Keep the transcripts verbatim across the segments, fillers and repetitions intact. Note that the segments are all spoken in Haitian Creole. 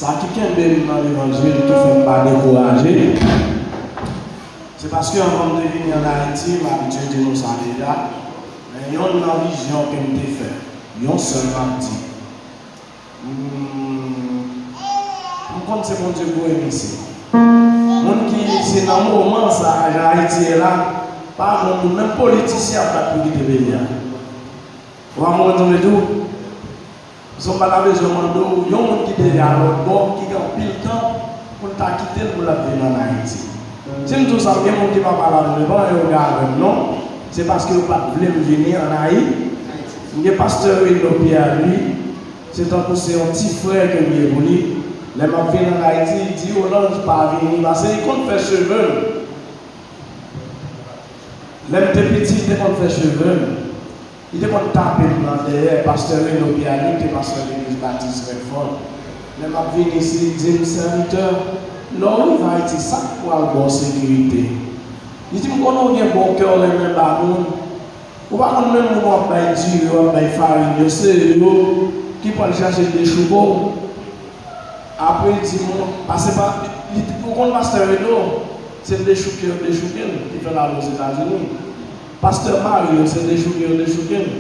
Sa ki kenbe m nan levanjil, ki fè m pa dekouraje, se paske anvan m te vini ann Ayiti, m abitye di nou sa deja, men yonn nan vizyon ke m te fè, yon sèl m ap di, hmm, m konn se Bondye pou remisye. Moun ki se nan moman sa a, jan Ayiti ye la, pa gen moun, menm politisyen ap bat pou kite peyi a. Ou pa konprann sa m vle di w? Paske m pa ta bezwen mande w, yon moun ki deja lòt bò, ki gen anpil tan pou l ta kite l pou l ap vin ann Ayiti. Si m di w sa, m gen moun ki pa pale avè m, yo pa gen anyen yo gen avè m non, se paske yo pa t vle m vini ann Ayi-, m gen pastè Reno Pierre Louis, se tankou se yon ti frè ke m ye pou li. Lè m ap vin ann Ayiti, li di, Roland, pa vini, paske li konn fè cheve l. Lè m te piti, li te konn fè cheve m. Li te konn tape m nan dèyè. Pastè Reno Pierre Louis te pastè legliz Batis Rèdfòd. Lè m ap vin isit, li di m, Sèvitè, lè w rive Ayiti, sa k pral ba w sekirite? Li di m, Konnen w gen bon kè, w renmen ba moun. Ou pa konn menm moun w ap bay diri, w ap bay farin yo, se yo ki pral chache dechouke w. Apre, li di m, pase pa, li, ou konn pastè Reno, se dechouke yo dechouke l, ki fè l ale Ozetazini. Pastè Mario, se dechouke yo dechouke l.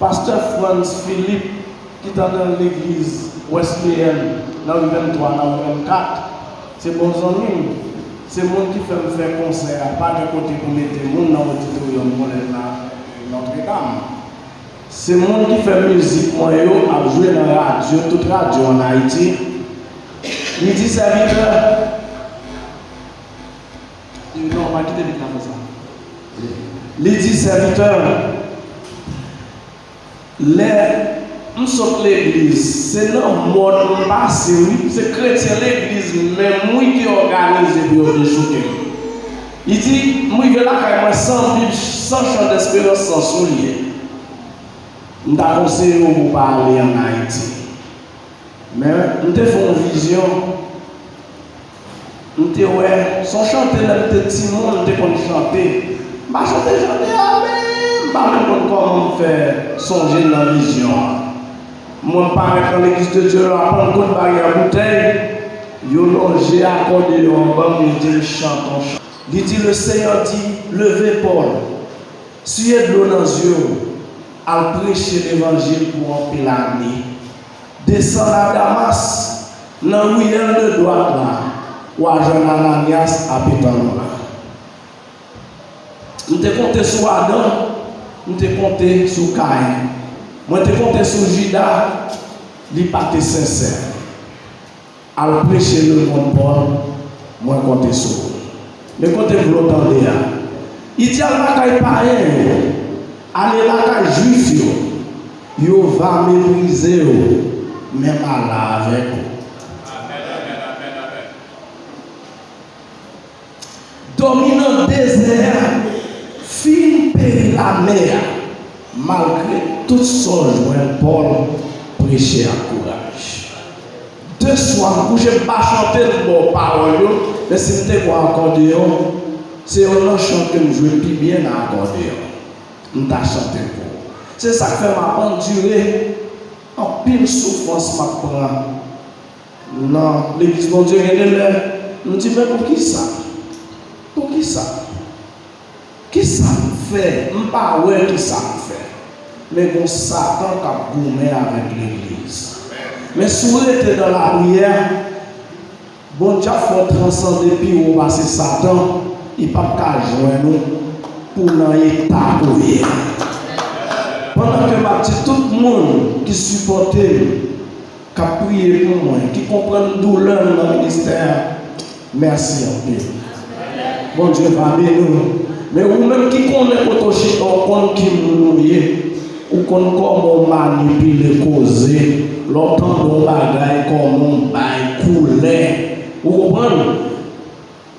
Pastè Frantz Philippe, ki t nan legliz Wesleyèn nan ri venntwa, nan ri vennkat, se bon zanmi m. Se moun ki fè m fè konsè a, pa gen kote pou mete moun nan oditoryòm kolèj la, Notre Dame. Se moun ki fè mizik mwen yo ap jwe nan radyo, tout radyo ann Ayiti. Li di, Sèvitè, non, pa kite bit la fè sa. Li di, Sèvitè, lè m sot legliz, se nan mòn m pase, wi, se kretyen legliz menm, wi, ki òganize pou yo dechouke m. Li di, m rive lakay mwen san Bib, san chan desperans, san soulye. M ta konseye w pou w pa ale ann Ayiti. Men, m te fè yon vizyon. M te wè, se yon chante lè m te timoun, m te konn chante. M pa chante chante a, men m pa menm konn kòman m fè sonje l nan vizyon an. Mwen, m parèt nan Legliz de Dye la, Pannkot, Baryè Boutèy, yo lonje akòdeyon an ban m, yo di m chante yon chan. Li di, Le Seigneur dit, Leve, Pòl. Siye dlo nan zye w, al preche levanjil pou anpil ane. Desann a Damas, nan riyèl de dwat la, w a jwenn Ananyas ap atann ou la. M te konte sou Adan, m te konte sou Kayen. Mwen te konte sou Jida, li pa te sensè. Al preche lemonn, Pòl, mwen konte sou ou. Men kote m vle w tande a. Li di, al lakay payen yo, ale lakay jwif yo, yo va meprize w, men m a la avèk ou. Dòmi nan dezè a, fin peri lamè a, malgre tout sa w jwenn, Pòl, preche ak kouraj. De swa m kouche, m pa chante, m ba w pawòl yo, men si m te gon akòdeyon, se youn nan chan ke m jwe pi byen nan akòdeyon. M ta chante l pou ou. Se sa k fè m ap andire anpil soufrans m ap pran nan legliz Bondye. Gen de lè, m di, men poukisa? Poukisa? Kisa m fè? M pa wè kisa m fè. Men gon Satan k ap goumen avèk legliz. Men si w rete nan lapriyè, Bondye ap fè w transande pi wo pase Satan, li p ap ka jwenn ou pou nan eta ke w ye a. Pandan ke m ap di tout moun ki sipòte m, k ap priye pou mwen, ki konprann doulè m nan ministè a, mèsi anpil. Bondye va beni w. Men ou menm ki konnen kote w chita, w konn ki moun ou ye, ou konn kòman w manipile koze, lè w tande yon bagay, kòman w bay koulè. Ou konprann?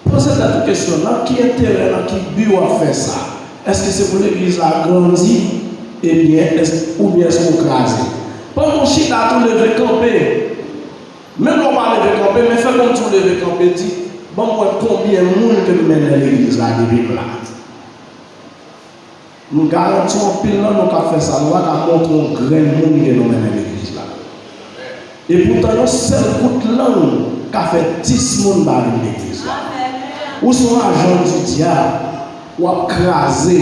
Poze tèt ou kesyon, nan ki enterè, nan ki bi w ap fè sa? Èske se pou legliz la grandi, ebyen, èske, oubyen èske w kraze? Pandan w chita tou, leve kanpe. Menm lè w pa leve kanpe, men fè kòmsi w leve kanpe, di, ban m wè konbyen moun ke m mennen legliz la depi m la. M garanti w, anpil nan nou k ap fè sa, nou pa ka montre yon grenn moun ke nou mennen legliz la. Epoutan, yon sèl kout lang ka fè dis moun pa vin legliz la. Ou se yon ajan di dyab, w ap kraze.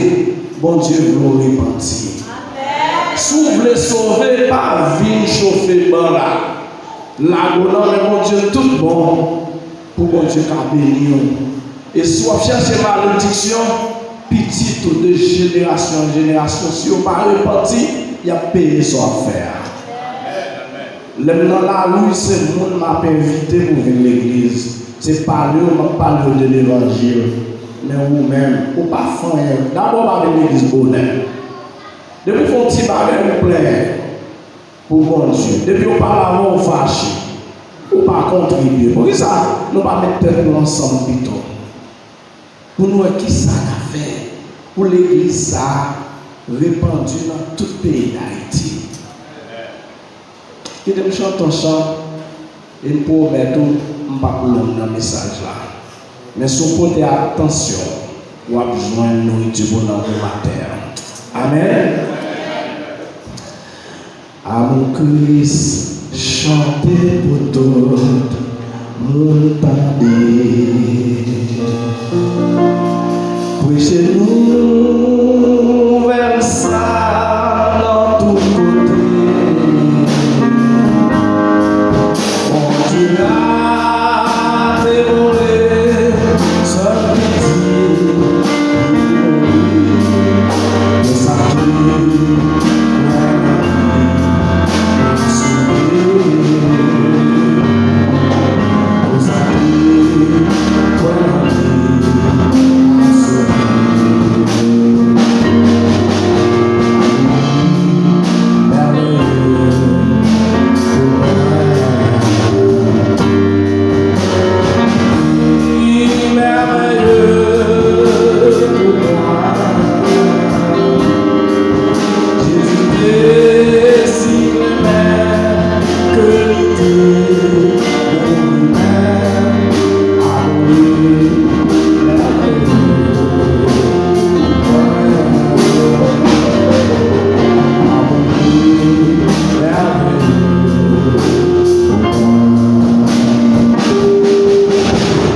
Bondye vle w repanti. Si w vle sove, pa vin chofe ban la. Lage w nan men Bondye tout bon pou Bondye ka beni w. E si w ap chèche malediksyon, pitit ou de jenerasyon an jenerasyon, si yo pa repanti, y ap peye sa w ap fè a. Lè m nan lari, se moun m ap envite pou vin legliz. Se pale w m ap pale w de levanjil. Men ou menm, ou pa fè anyen. Dabò, w pa vin legliz bonè. Depi w fè yon ti bagay, ou plenyen pou Bondye. Depi yo pale avè w, ou fache. Ou pa kontribye. Poukisa nou pa met tèt nou ansanm pito? Pou nou wè kisa n a fè pou legliz sa a repandi nan tout peyi Dayiti. Kite m chante yon chan, e m pwomèt ou, m p ap long nan mesaj la. Men si w pote atansyon, w ap jwenn nouriti pou nanm ou maten an. Amèn. Amour Christ, chante pou tout moun tande. Preche nouvèl sa nan tout kote. Bondye a te voye sèl pitit li mouri pou sa ki kwè nan li ap sove. Pou sa ki kwè nan li ap sove.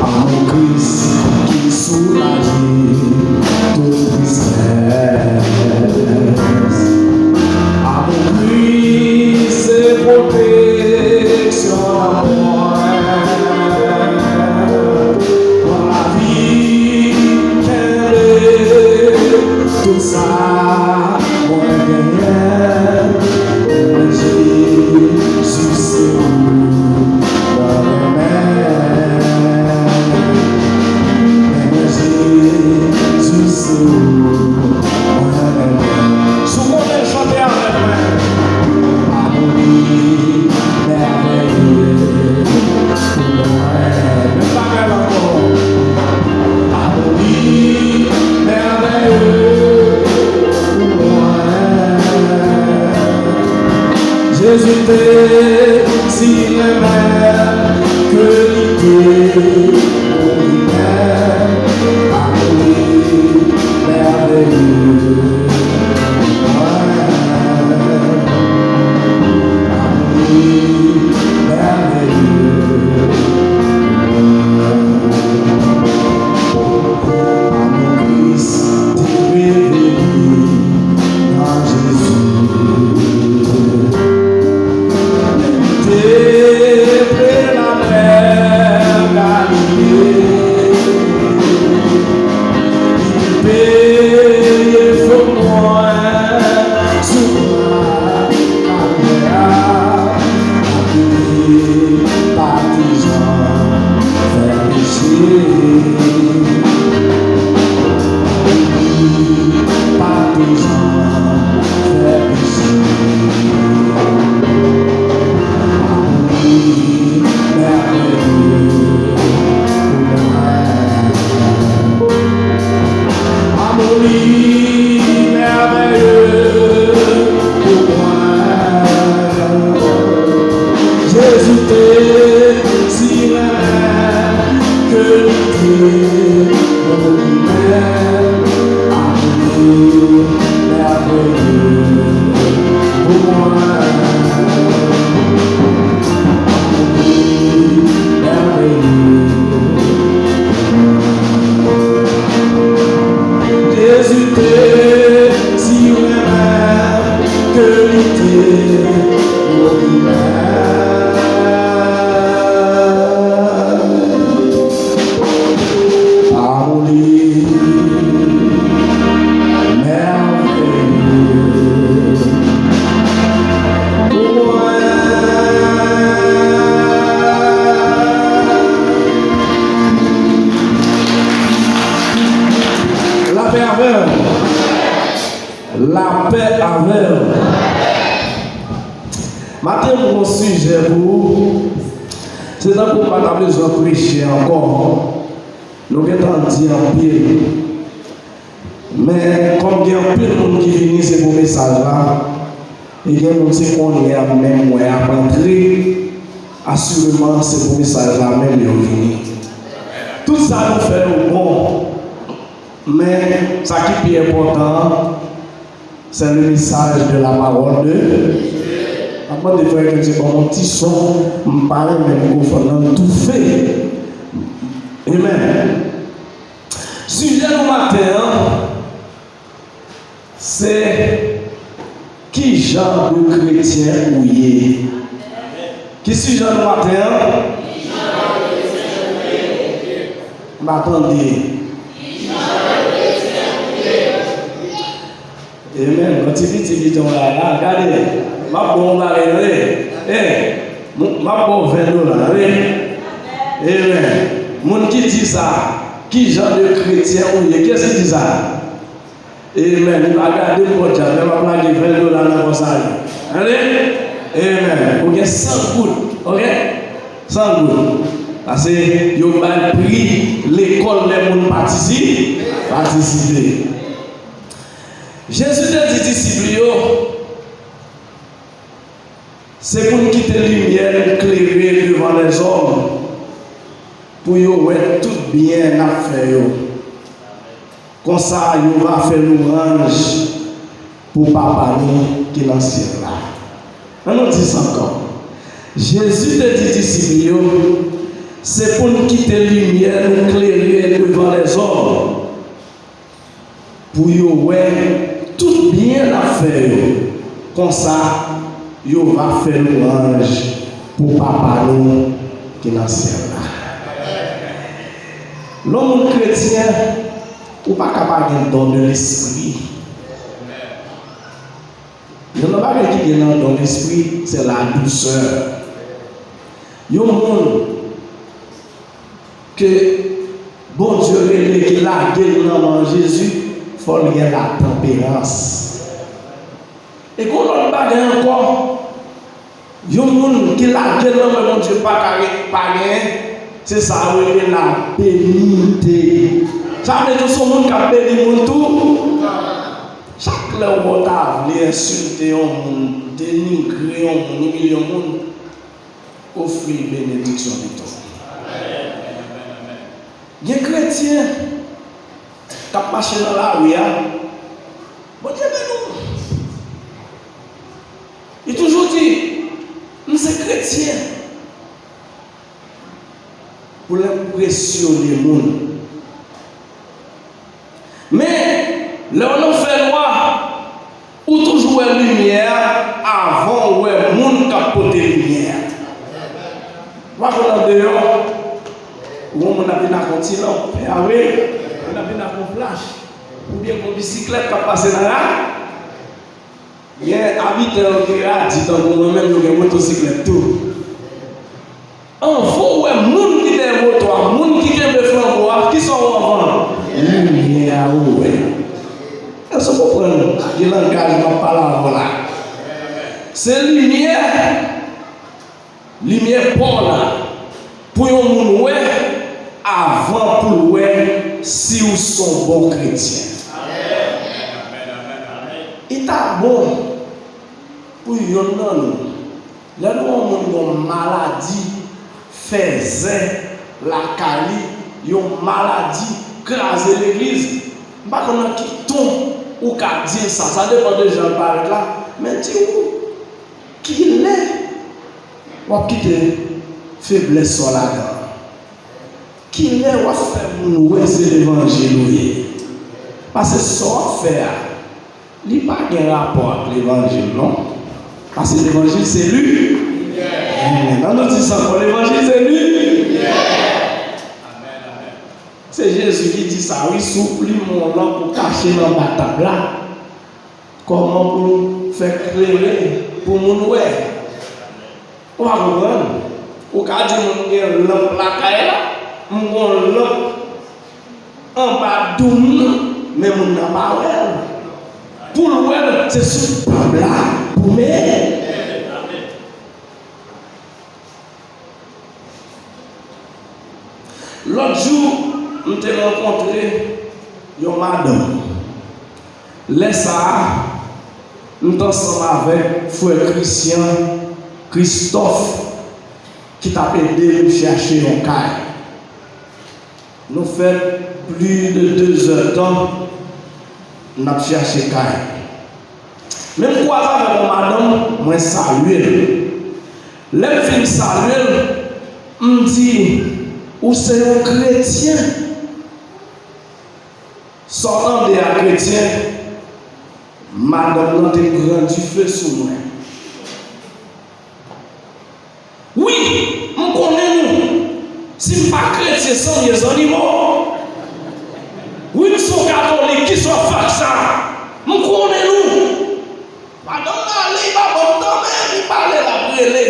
Amour Christ ki soulaje tout tristès. Amour Christ se pwoteksyon nan mwen. Pran lavi, kenbe tout sa mwen genyen. Jezi se ou mwen renmen. Jezi se ou mwen renmen. Si w konnen l, chante avèk mwen. Amoni mèvèye pou mwen. Menm bagay la ankò. Amoni mèvèye pou mwen. Jezi te si renmen ke li te mouri menm. Amoni mèvèye pou mwen. Amoni mèvèye pou mwen. Amou Kris te revele nan Jezi. Lè li te ple lamè Galile, li te peye fo mwen sou kwa kalvè a. Patizan fè peche. Patizan fè peche. Amoni mèvèye pou mwen. Amoni mèvèye pou mwen. Jezi te si renmen ke li te mouri menm. Amoni mèvèye pou mwen. Lapè avè w. Maten, m gen yon sijè pou ou. Se tankou m pa ta bezwen preche ankò. Nou gentan di anpil. Men, kòm gen anpil moun ki vini, se pou mesaj la. E gen moun se kounye a menm mwen ap antre. Asireman, se pou mesaj la menm yo vini. Tout sa nou fè yo bon. Men, sa ki pi enpòtan an, c'est le message de la parole de Dieu. M ap mande frè Kenji ban m yon ti son, m pa renmen mikwofòn nan toufe. Amen. Sijè nou maten an, se ki jan de kretyen ou ye? Ki sijè nou maten an? M pa tande. Amen. Yon ti piti ki jan w la la, gade. M ap ba w yon bagay, tande. Hey, m ap ba w ven dola, tande. Amen. Moun ki di sa, ki jan de kretyen ou ye? Kiyès ki di sa? Amen. Li pa gade m bò dyab, men m ap lage ven dola nan kò sa yo. Tande? Amen. Ou gen san goud, oke? San goud. Paske yo bay pri lekòl lè moun patisi-, patisipe. Jezi te di disip li yo, se pou n kite limyè nou klere devan lèzòm, pou yo wè tout byen n ap fè yo. Konsa, yo va fè lwanj pou Papa nou ki nan syèl la. Ann nou di sa ankò. Jezi te di disip li yo, se pou n kite limyè nou klere devan lèzòm, pou yo wè tout byen n ap fè yo. Konsa, yo va fè lwanj pou Papa nou ki nan syèl la. Lè w moun kretyen, ou pa ka pa gen don de lespri. Youn nan bagay ki gen nan don lespri, se la dousè. Yon moun ke Bondye rele, ki lage l nan men Jezi, fò l gen latanperans. E gen yon lòt bagay ankò, yon moun ki lage l nan men Bondye pa ka re-, pa genyen, se sa yo rele labenite. Sa vle di se yon moun k ap beni moun tou. Chak lè w ta vle ensilte yon moun, denigre yon moun, imilye yon moun, ofri l benediksyon pito. Gen kretyen k ap mache nan lari a, Bondye beni w. Li toujou di, "M se kretyen." Pou l enpresyone moun. Men, lè w nan fènwa, ou toujou wè limyè a avan w wè moun k ap pote limyè a. W ap wè nan deyò, ou wè moun ap vin ak yon ti lanp, a wi, moun ap vin ak yon flach, oubyen yon bisiklèt k ap pase nan lari. Gen abitan yo ki radi tankou mwen menm, yo gen motosiklèt tou. Anvan w wè moun ki dèyè moto a, moun ki kenbe flanbo a, kisa w wè anvan? Limyè a ou wè. Èske w konprann ki langaj m ap pale avè w la? Se limyè, limyè pa w la, pou yon moun wè, avan pou l wè si w se yon bon kretyen. Li ta bon pou yonn nan nou, lè nou wè yon moun gen yon maladi fè zen lakay li, yon maladi kraze legliz, m pa konn nan ki ton ou ka di l sa, sa depann de jan l parèt la, men di w kilè w ap kite feblès sa w ladan an. Kilè w ap fè moun wè se levanjil ou ye? Paske sa w ap fè a, li pa gen rapò ak levanjil, non. Paske levanjil se li. Amen. Ann nou di sa ankò, levanjil se li. Se Jezi ki di sa, wi, si w plimen yon lanp ou kache l anba tab la, kòman pou l fè klere pou moun wè? Ou pa konprann? Ou ka di moun gen lanp lakay la, m gen lanp anba doum nan, men moun nan pa wè l. Pou l Se sou tab la pou men. Lòt jou, m te rankontre yon madanm. Lè sa a, m t ansanm avèk frè Christian Christophe ki t ap ede m chache yon kay. Nou fè plis de dezèdtan n ap chache kay. Men m kwaze avèk yon madanm, mwen salye l. Lè m fin salye l, m di, "Ou se yon kretyen?" Sa w tande a kretyen, madanm nan te pran dife sou mwen. Wi, m konnen nou. Si m pa kretyen, san m ye zannimo. Wi, m se yon katolik, kisa w ap fè ak sa? M konnen nou. Madanm nan ale, li pa ban m tan menm, li pale, l ap rele.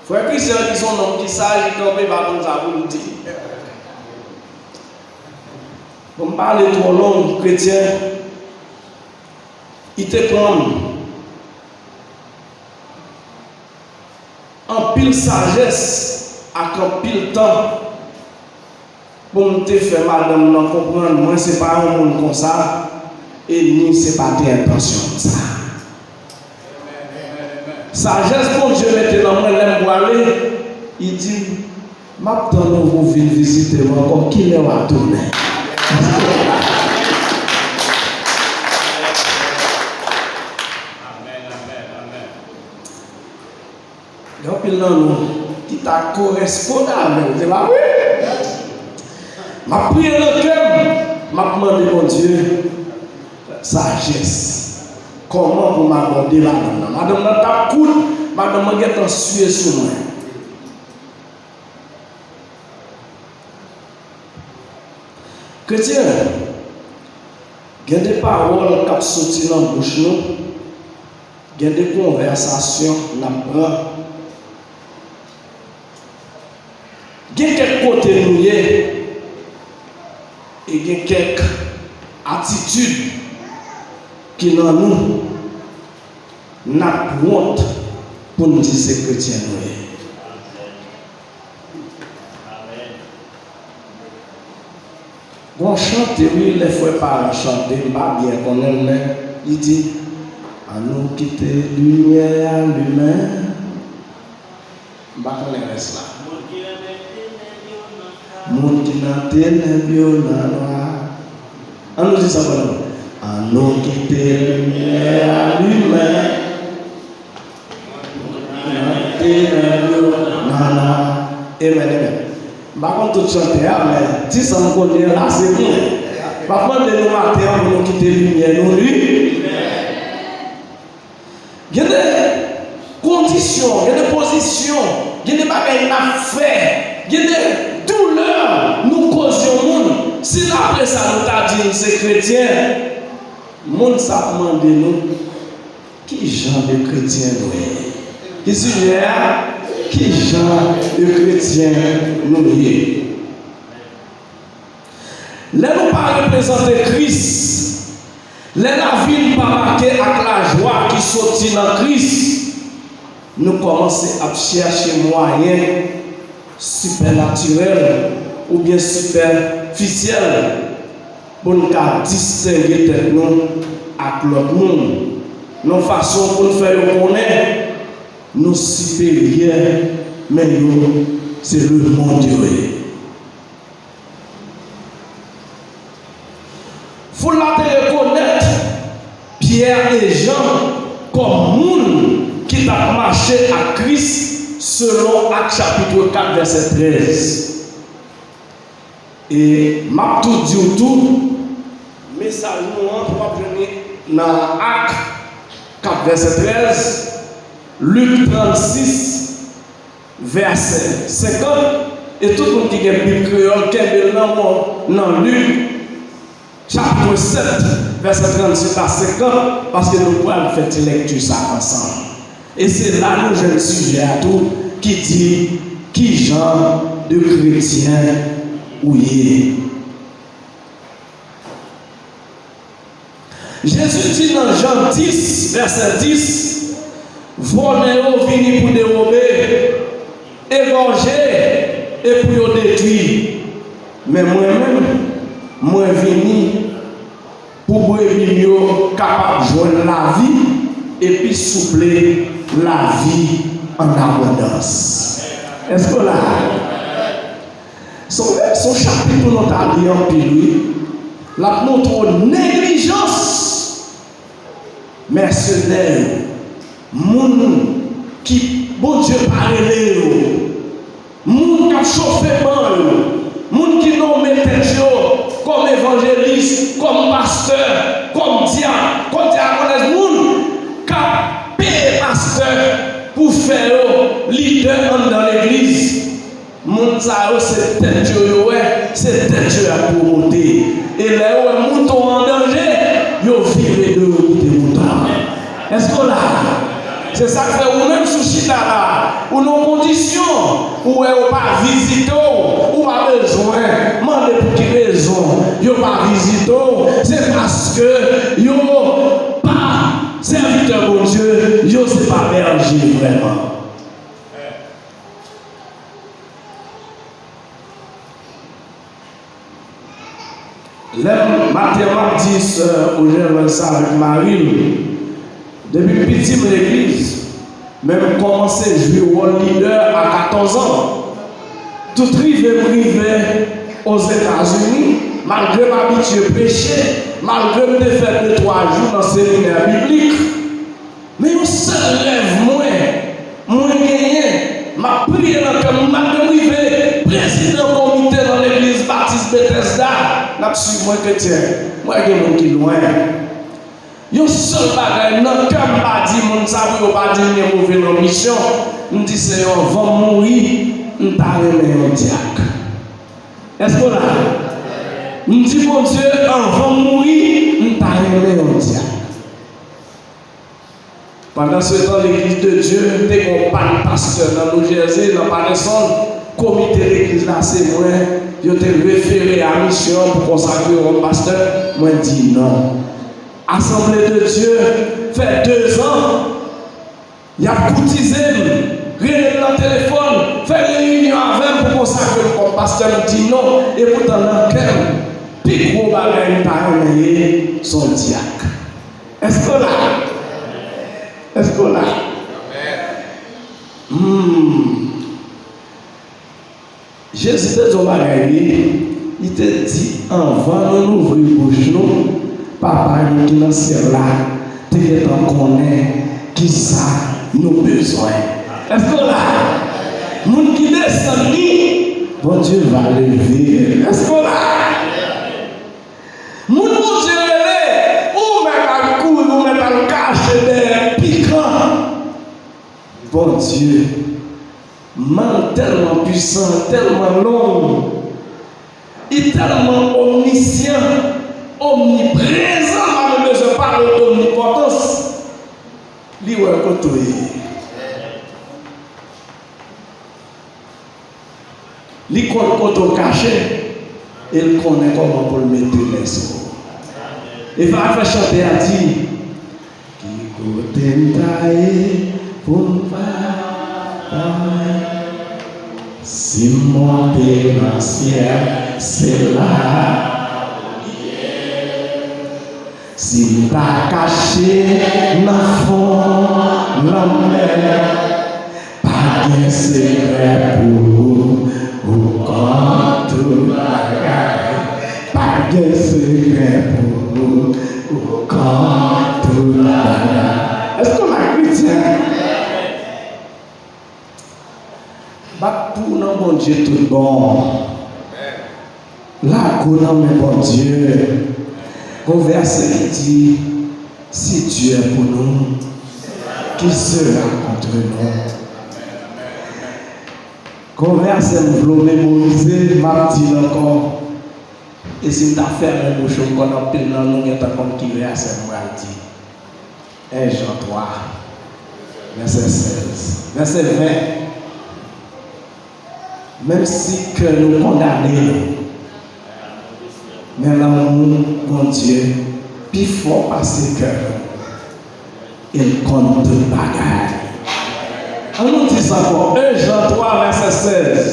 Frè Christian ki se yon nonm ki saj, li kanpe, pa konn sa pou l di. Bon, m pale twò long, kretyen, li te pran m anpil sajès ak anpil tan pou m te fè madanm nan konprann mwen se pa yon moun konsa, e ni se pa te entansyon m sa. Sajès Bondye mete nan mwen lè m pwale, li di m, "M ap tann ou pou w vin vizite m ankò, kilè w a tounen?" Gen anpil nan nou ki ta koresponn avè l, se pa vre? M ap priye nan kè m, m ap mande Bondye sajès. Kòman pou m abòde madanm nan? Madanm nan t ap koud, madanm nan gentan siye sou mwen. Kretyen, gen de pawòl k ap soti nan bouch nou, gen de konvèsasyon n ap pran, gen kèk kote nou ye, e gen kèk atitid ki nan nou, n ap wont pou n di se kretyen nou ye. Gon chante, wi, lè frè Paran chante, m pa byen konnen l, men li di, "Annou kite limyè a limen." M pa konnen rès la. Moun ki nan tenèb yo nan nwa. Annou di sa pou nou. Annou kite limyè a limen. Nan tenèb yo nan nwa. Amen, amen. M pa konn tout chante a, men ti sa m konnen an la, se mwen. M ap mande nou maten an pou nou kite limyè nou li. Gen de kondisyon, gen de pozisyon, gen de bagay n ap fè, gen de doulè nou koz yon moun. Si n apre sa nou ta di n se kretyen, moun sa ap mande nou, ki jan de kretyen nou ye? Ki sijè a? Ki jan de kretyen nou ye? Lè nou pa reprezante Kris, lè lavi n pa make ak lajwa ki soti nan Kris, nou kòmanse ap chèche mwayen sipènatirèl oubyen sipèfisyèl pou n ka distenge tèt nou ak lòt moun, nan fason pou n fè yo konnen nou siperyè, men yo se lemonn yo ye. Foul la te rekonèt Pyè e Jan kòm moun ki t ap mache ak Kris selon Ak chapit kat vèsè trèz. E m ap tou di w tou, mesaj nou an, w ap jwenn li nan Ak kat vèsè trèz, Lik trannsis, vèsè senkant, e tout moun ki gen Bib kreyòl, kenbe l nan men w, nan Lik, chapit sèt, vèsè trannsis a senkant, paske nou pral fè ti lekti sa ansanm. E se la nou jwenn sijè a tou, ki di, ki jan de kretyen ou ye? Jezi di nan Jan dis, vèsè dis, vòlè yo vini pou dewobe, egòje, e pou yo detwi. Men mwen menm, mwen vini pou brebi m yo kapab jwenn lavi, epi souple lavi an abondans. Èske w la? Se yon, se yon chapit pou nou ta li anpil, wi. L ap montre w neglijans mèsenè yo, moun ki Bondye pa rele yo, moun k ap chofe ban yo, moun ki nonmen tèt yo kòm evanjelis, kòm pastè, kòm dyak, kòm dyakonès, moun k ap peye pastè pou fè yo lidè anndan legliz. Moun sa yo se tèt yo yo wè, se tèt yo y ap pwomote. E lè yo wè mouton an danje, yo vire do yo kite mouton an. Èske w la? Se sa k fè ou menm sou chita la, ou nan kondisyon, ou wè yo pa vizite w, ou pa bezwen mande pou ki rezon yo pa vizite w, se paske yo pa sèvitè Bondye, yo se pa bèje vrèman. Lè m, maten m ap di sè Ojenlòy sa avèk mari l, depi m piti m legliz, men m kòmanse jwe wòl lidè a katòz an. Tout rive m rive Ozetazini, malgre m abitye preche, malgre m te fè de twa jou nan seminè biblik, men yon sèl rèv mwen, mwen genyen, m ap priye nan kè m, malgre m rive prezidan komite nan legliz batis Betesda, n ap swiv mwen kretyen, mwen gen moun ki lwen. Yon sèl bagay nan kè m pa di moun sa pou yo pa di m gen move lanbisyon, m di Senyè, anvan m mouri, m ta renmen yon dyak. Èske w la? M di Bondye, anvan m mouri, m ta renmen yon dyak. Pandansetan, Legliz de Dye te gen yon pann pastè nan New Jersey, nan Patterson. Komite legliz la, se mwen yo te refere a misyon an pou konsakre yo kòm pastè. Mwen di non. Asanble de Dye fè dezan y ap koutize m, rele m nan telefòn, fè reyinyon avè m pou konsakre m kòm pastè. M di non, epoutan nan kè m, pi gwo bagay m ta renmen ye, se yon dyak. Èske w la? Èske w la? Hmm. Jezi te di yon bagay, wi. Li te di, anvan nou louvri bouch nou, Papa nou ki nan syèl la te gentan konnen kisa nou bezwen. Èske w la? Moun ki desann li, Bondye va leve. Èske w la? Moun Bondye rele, ou mèt al kouri, ou mèt al kache dèyè pikan. Bondye, men l tèlman pwisan, tèlman long, li tèlman omnisyan, omniprezan, pa menm bezwen pale w d omnipotans. Li wè kote w ye. Li konn kote w kache, e l konnen kòman pou l mete men sou ou. E sa k fè chante a di, ki kote m ta ye pou m pa bay? Si m monte nan syèl, se la ou ye. Si m ta kache nan fon lanmè, pa gen sekrè pou ou, ou konn tout bagay. Pa gen sekrè pou ou, ou konn tout bagay. Èske w la, kretyen? Bat pou w nan Bondye tout bon. Lage w nan men Bondye. Gon vèsè ki di, si Dieu est pour nous, qui sera contre nous? Gon vèsè m vle w memorize, m ap di l ankò. E si m ta fèmen bouch ou, m konn anpil nan nou gentan konn ki vèsè m pral di. En Jan twa, vèsè sèz. Vèsè ven. Menm si kè nou kondane nou, men lanmou Bondye pi fò pase kè nou. E l konn tout bagay. An nou di sa ankò, en Jan twa vèsè sèz.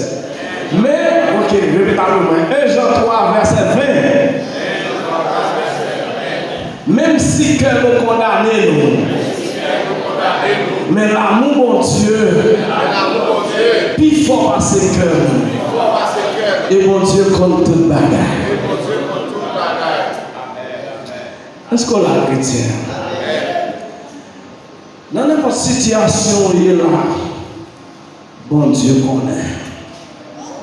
Men, oke, repete apre mwen, en Jan twa vèsè ven. Menm si kè nou kondane nou, men lanmou Bondye pi fò pase kè nou. E Bondye konn tout bagay. Èske w la, kretyen? Nan nenpòt sitiyasyon w ye la, Bondye konnen.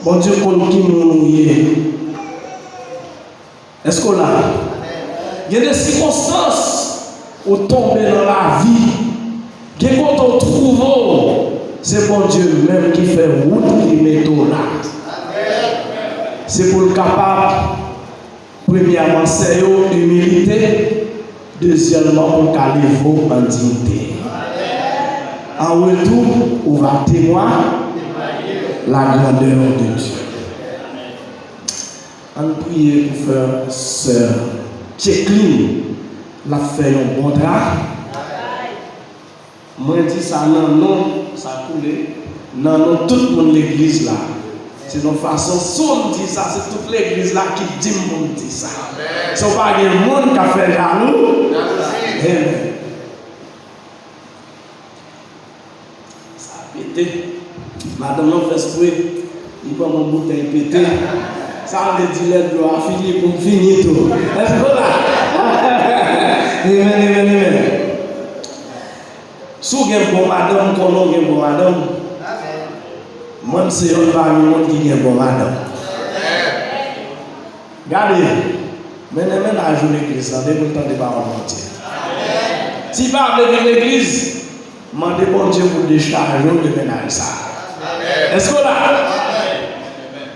Bondye konn ki moun ou ye. Èske w la? Gen de sikonstans ou tonbe nan lavi. Gen kote w twouve w, se Bondye menm ki fè wout li mete w la. Se pou l kapab, premyèman, sè yo, imilite, dezyèmman, pou l ka leve w an diyite. En retour, ou va témoigner la grandeur de Dieu. Ann priye pou frè sè Tcheklin. L ap fè yon bon travay. Mwen di sa nan non, sa koule, nan non tout moun legliz la. Se yon fason, si w di sa, se tout legliz la ki di m pou m di sa. Si w pa gen moun k ap fè jalou, amen. Sa pete. Madanm nan fè espre. Li ban m yon boutèy pete. Sa vle di lè dlo a fini pou m fini tou. Èske w la? Amen, amen, amen. Si w gen bon madanm, konnen w gen bon madanm. Mwen, m se youn pami moun ki gen bon madanm. Gade, mennen mennaj ou legliz la, depi l tande pawòl Bondye. Si l pa vle vin legliz, mande Bondye pou dechaje w de mennaj sa a. Èske w la?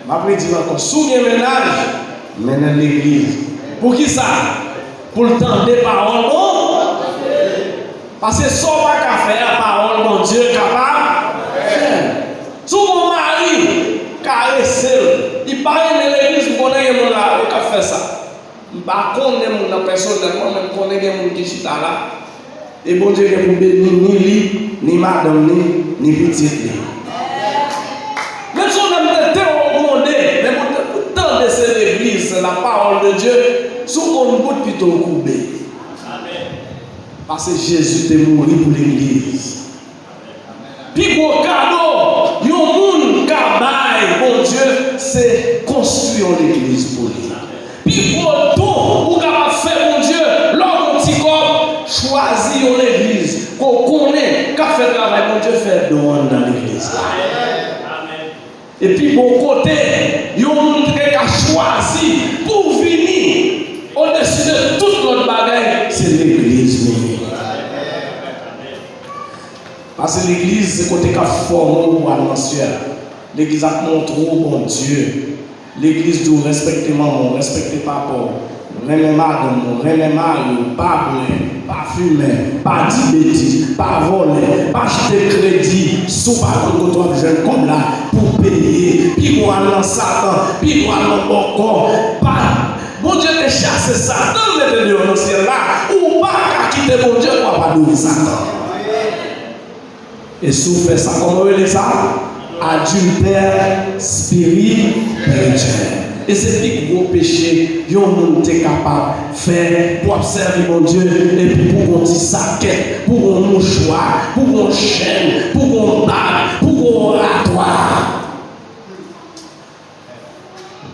M ap redi l ankò. Si w gen mennaj, mennen l legliz. Poukisa? Pou l tande pawòl Bondye. Paske sa w pa ka fè a, pawòl Bondye kapab fè l. Si w gen yon mari, karese l. Li pa renmen legliz, m konnen gen moun la yo k ap fè sa. M pa konnen moun nan pèsonèlman, men m konnen gen moun ki chita la. E Bondye gen pou beni ni li, ni madanm li, ni pitit li. Menm si w menm te tewogonde, men pou, pou tande se legliz, se la parole de Dieu, si w konn bout pito w koube. Paske Jezi te mouri pou legliz. Pi gwo kado yon moun ka bay Bondye, se konstwi yon legliz pou li. Pi gwo don ou kapab fè Bondye, lè w gen yon ti kòb, chwazi yon legliz ke w konnen k ap fè travay Bondye, fè don anndan legliz la. E pi bon kote, yon moun te ka chwazi pou vini odesi de tout lòt bagay, se legliz li ye. Paske legliz se kote k ap fòme w pou al nan syèl. Legliz ap montre w Bondye. Legliz di w respekte manman w, respekte papa w, renmen madanm ou, renmen mari w, pa bwè, pa fimen, pa di betiz, pa vòlè, pa achte kredi si w pa konn kote w ap jwenn kòb la pou w peye. Pi bon al nan Satan, pi bon al nan bòkò. Pa, Bondye te chase Satan, l mete deyò nan syèl la. Ou pa ka kite Bondye pou w ap adore Satan. E si w fè sa, kòman yo rele sa? Adiltè spirityèl. E se pi gwo peche yon moun te kapab fè pou w ap sèvi Bondye, epi pou w gon ti sakèt, pou w gon mouchwa, pou w gon chèn, pou w gon bag, pou w gon oratwa.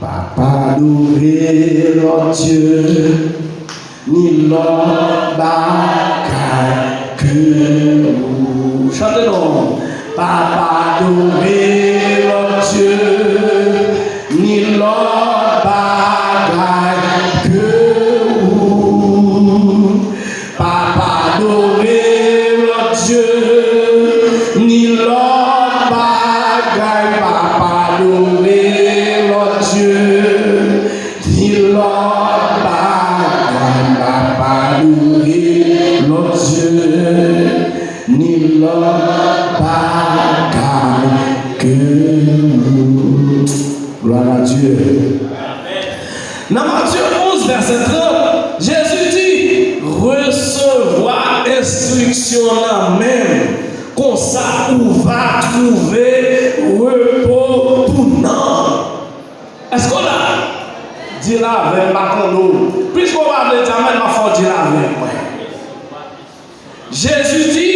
Pa, pa adore lòt dye, ni lòt bagay ke ou. Chante non. Pa, pa adore lòt dye, ni lòt bagay ke ou. Pa, pa adore lòt dye, ni lòt bagay, pa, pa adore lòt dye, ni lòt bagay, pa, pa adore lòt dye, ni lòt bagay ke ou. Gloire à Dieu. Nan Matye onz, vèsè trant, Jezi di, Enstriksyon nan men m, konsa ou va twouve repo pou nanm ou. Èske w la? Di l avè m, m pa konnen w. Piske w pa vle di amèn, m ap fè w di l avè mwen. Jezi di,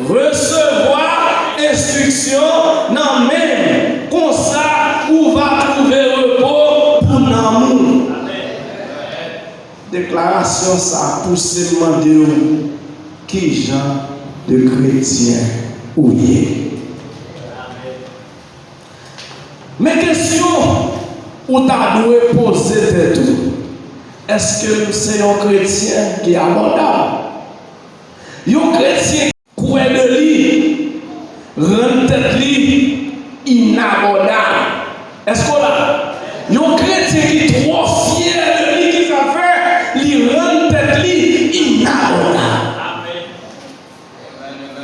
resevwa enstriksyon nan men m, konsa ou va twouve repo pou nanm ou. Deklarasyon sa a pouse m mande w, ki jan de kretyen ou ye? Men kesyon ou ta dwe poze tèt ou, èske m se yon kretyen ki abòdab? Yon kretyen ki kwè de li rann tèt li inabòdab. Èske w la? Yon kretyen ki twò fyè de li, ki sa l fè? Li rann tèt li inabòdab.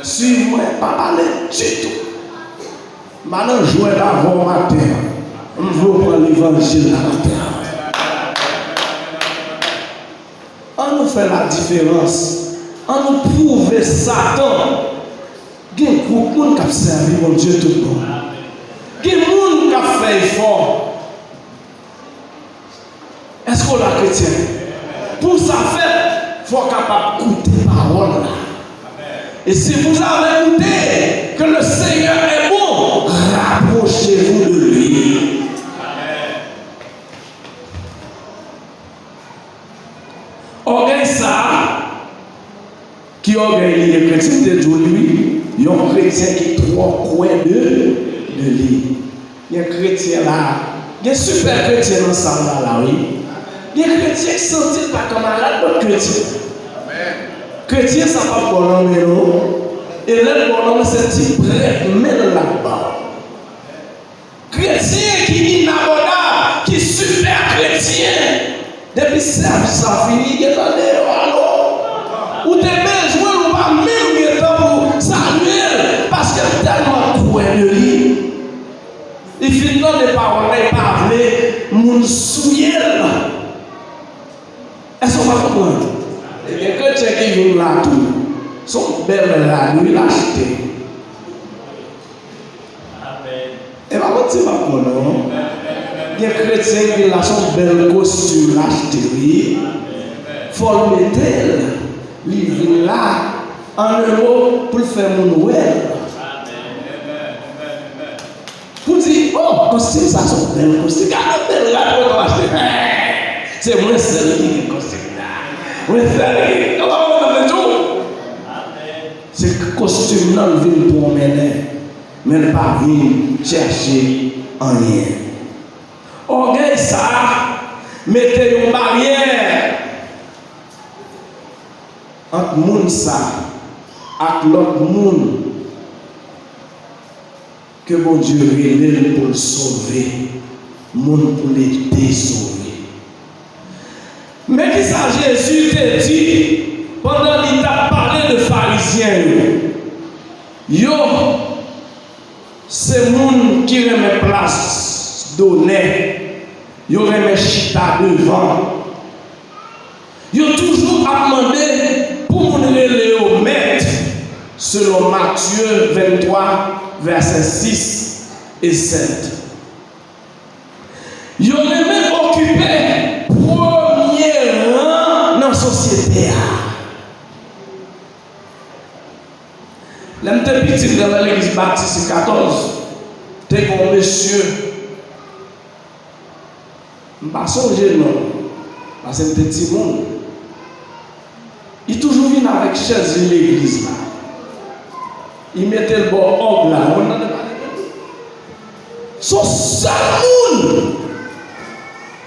Swiv mwen, pa pale ditou. M pa nan jwèt avè w maten an. M vle w pran levanjil la maten an. An nou fè ladiferans. An nou pwouve Satan gen gwoup moun k ap sèvi Bondye tout bon. Gen moun k ap fè efò. Èske w la, kretyen? Pou sa fèt, fò w kapab koute pawòl la. Et si vous avez goûté que le Seigneur est bon, rapprochez-vous de lui. Ògèy sa a, ki ògèy li ye? Kretyen, m te di w li wi, yon kretyen ki twò kwè de, de li. Gen kretyen la, gen sipè kretyen nan sal la, la wi. Gen kretyen ki santi l pa kanmarad lòt kretyen. Kretyen sa p ap ba w nan men non. E lè l ba w nan men, se ti prèt men l l ap ba w. Kretyen ki inabòdab, ki sipè kretyen, depi sèvis la fini, li gentan deyò, alo. Ou te bezwen l, ou pa menm gen tan pou salye l, paske l tèlman kwè de li. Li fin tande pawòl la, li pa vle moun souye l. Èske w pa konprann? E gen kretyen ki vin la tou. Se yon bèl rad wi l achte. E pa manti m ap pran non. Gen kretyen ki vin la, se yon bèl kostim l achte wi. Fò l mete l. Li vin la, an ewo, pou l fè moun wè l. Pou di, o, kostim sa se yon bèl kostim. Gade yon bèl rad mwen achte. Se mwen sèl ki gen kostim sa. Mwen sèl ki gen. Kòman mwen mande tou? Se kostim nan l vin pwomennen, men l pa vin chèche anyen. Ògèy sa a mete yon baryè ant moun sa ak lòt moun ke Bondye rele l pou l sove, moun pou l ede sove. Men ki sa Jezi te di pandan li t ap pale de Farizyen yo. Yo se moun ki renmen plas donè, yo renmen chita devan. Yo toujou ap mande pou moun rele yo mèt, selon Matye venntwa, vèsè sis e sèt. Yo renmen okipe premye ran nan sosyete a. Lè m te pitit, nan legliz Batis Katòz, te gen yon mesye, m pa sonje non l, paske m te timoun. Li toujou vin avèk chèz li legliz la. Li mete l bò òg la. Ou konn tande pale de li? Se yon sèl moun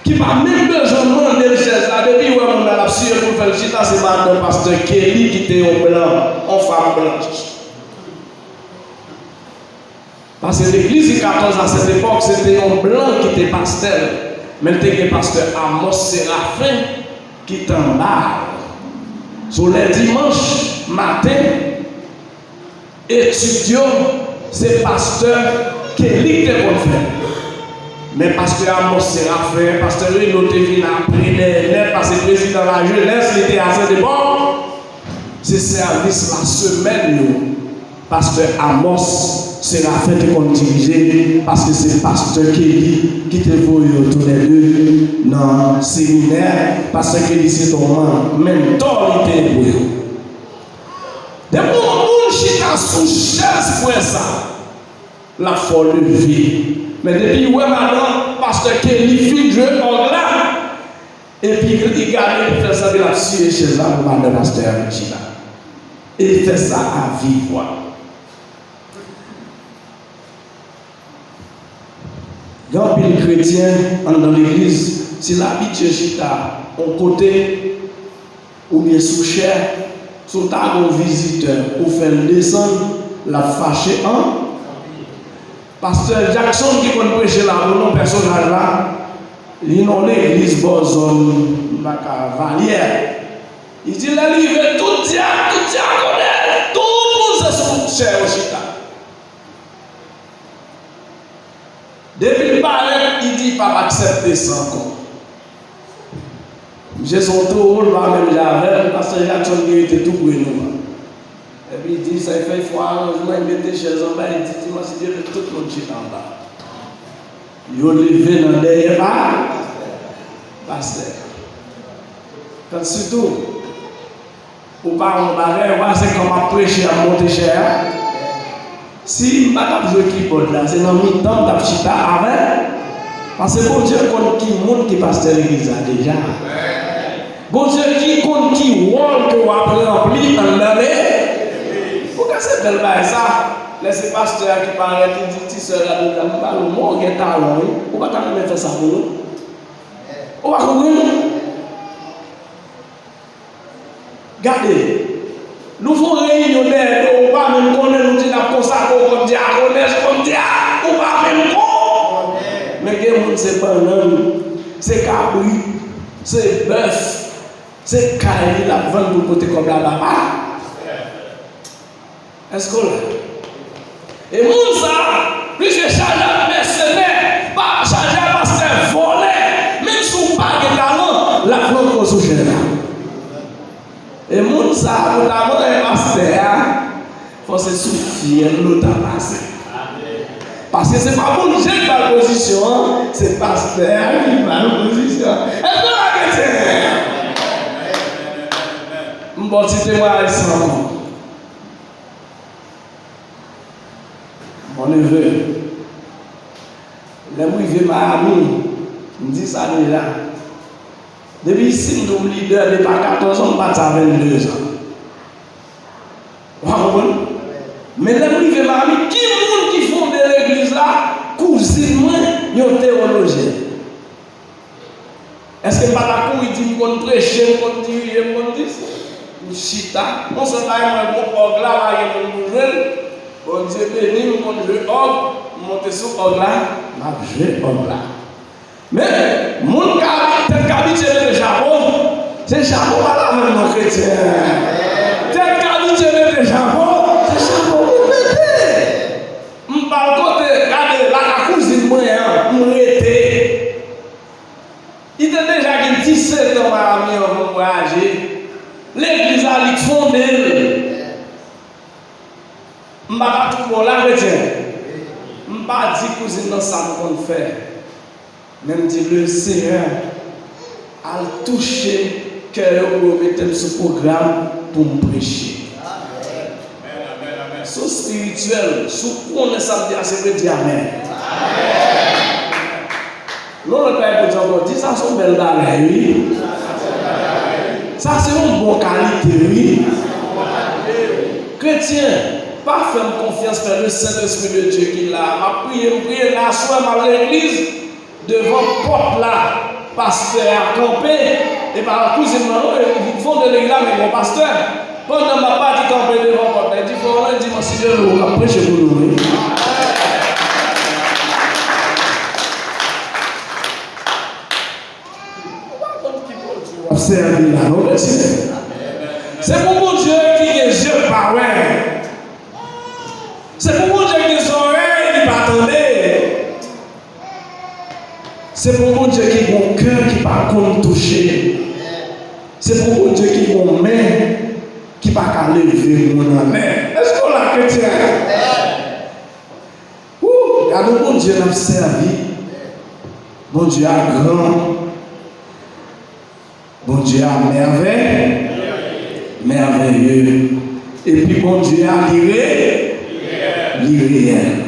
ki pa menm bezwen mande l chèz la. Depi l wè moun nan l ap siye pou l fè l chita, se madanm pastè Kelly ki te yon blan, yon fanm blanch. Paske legliz I katòz a sèt epòk, se te yon blan ki te pastè l, men l te gen pastè Amos Serafen ki t anba l. So, lè dimanch maten, etid yo, se pastè Kelly ki te konn fè l. Men pastè Amos Serafen, pastè Reno te vin apre dèyè nèt, paske prezidan lajenès, li te a sèt epòk. Se sèvis lasemèn yo, pastè Amos Séraphin te konn dirije, paske se pastè Kelly ki te voye yo toulède nan seminè. Pastè Kelly se te yon man, mentò li te ye pou yo. Depi yon moun chita sou chèz frè sa, l ap fè w leve. Men depi l wè madan pastè Kelly fin jwe òg la, epi li gade li fè sanble l ap siye chèz la pou madan pastè a vin chita. E li fè sa a viv vwa. Gen anpil kretyen anndan legliz, si l abitye chita yon kote, oubyen sou chè, si w ta gen yon vizitè, ou fè l desann, l ap fache an. Pastè Jackson ki konn preche la pou nou, pèsonaj la, li nan yon legliz bò zòn, m pa ka, Valyè. Li di lè l rive, tout dyak, tout dyakonès, tout moun se sou chè yo chita. Depi l parèt, li di l p ap aksepte sa ankò. Misye se yon towo, l pa menm jan avè m, pastè Jackson ki rete tou pre nou an. Epi li di sa, li fè, fè aranjman, li mete chèz anba, li di dimanch Dye vle tout moun chita anba. Yo leve nan dèyè pa pastè. Kansitou, ou pa wè yon bagay, ou pa se kòman preche ap monte chè a. Si m pa t ap jwe kibòd la, se nan mitan m t ap chita avè l. Paske Bondye konn ki moun ki pastè legliz la deja. Bondye ki konn ki wòl ke w ap ranpli anndan legliz. Ou ka se bèl bagay sa. Lè se pastè a ki parèt, li di ti sè la, "Medam, m ba nou, mwen gen talan, wi. Ou pa ta renmen fè sa pou nou?" Ou pa konprann? Gade, nou fè yon reyinyon dèyè do, ou pa menm konnen, nou di n ap konsakre w kòm dyakonès, kòm dyak, ou pa menm konnen. Men gen moun se bannann, se kabrit, se bèf, se kay li l ap vann pou l pote kòb la ba pa. Èske w la? E moun sa a, plis ke chaje ak mèsenè, pa chaje ak pastè vòlè, menm si w pa gen talan, l ap pran kòz sou chè la. E moun sa a, pou ta manyen pastè a, fò se sou fyèl nou ta pase. Paske se pa Bondye ki ba l pozisyon an, se pastè a ki ba l pozisyon an. Èske w la, kretyen? M ba w ti temwayaj sa ankò. Mon neveu, lè m rive Miami, m di sa deja. Depi isit, m di w m lidè depi a katòz an, m pati a venndezan. Ou pa konprann? Men lè m rive Miami, ki moun ki fonde legliz la? Kouzin mwen, yon teyolojyèn. Èske m pa ta kouri di m konn preche, m konn dirije, m konn di sa? M chita. Yon sèl bagay, mwen gon òg la, pa gen moun pou jwe l. Bondye beni m, m konn jwe òg. M monte sou òg la, m ap jwe òg la. Men, moun ka, tèt k abitye mete chapo, se chapo pa lavann non, kretyen. Tèt k abitye mete chapo, se chapo pou l mete. M pa al kote, gade, lakay kouzin mwen an, m rete. Li te deja gen disèt an Miami anvan m vwayaje. Legliz la, li k fonde l. M pa ka tou bon la, kretyen. M pa di kouzin nan sa m konn fè. Men m di, Lesenyè, al touche kè yo pou yo mete m sou pwogram pou m preche. Si w espirityèl, si w konnen sa m di a se vre, di amèn. Non, lòt bagay pou di ankò, di sa se yon bèl bagay, wi. Sa se yon bon kalite, wi. Kretyen, pa fè m konfyans, fè le Saint-Esprit de Dieu ki la. M ap priye, m priye la aswè, m al legliz. Devan pòt la, pastè a kanpe, e pa kouzin mwen non, e fon de legliz la, men gon pastè. Pandan m ap pati kanpe devan pòt la, li di, "Frè Orlandi, m an si Dye vle, w ap preche pou nou, wi." Ou pa konn ki Bondye w ap sèvi la, non, mesye. Se pou Bondye ki gen zye pa wè. Se pou Bondye ki gen zòrèy li pa tande. Se pou Bondye ki gen yon kè ki pa konn touche. Se pou Bondye ki gen yon men ki pa ka leve moun anlè. Èske w la, kretyen? Wou, gade yon Bondye n ap sèvi. Bondye a gran. Bondye a mèvèy, mèvèye. Epi Bondye a li re, li reyèl.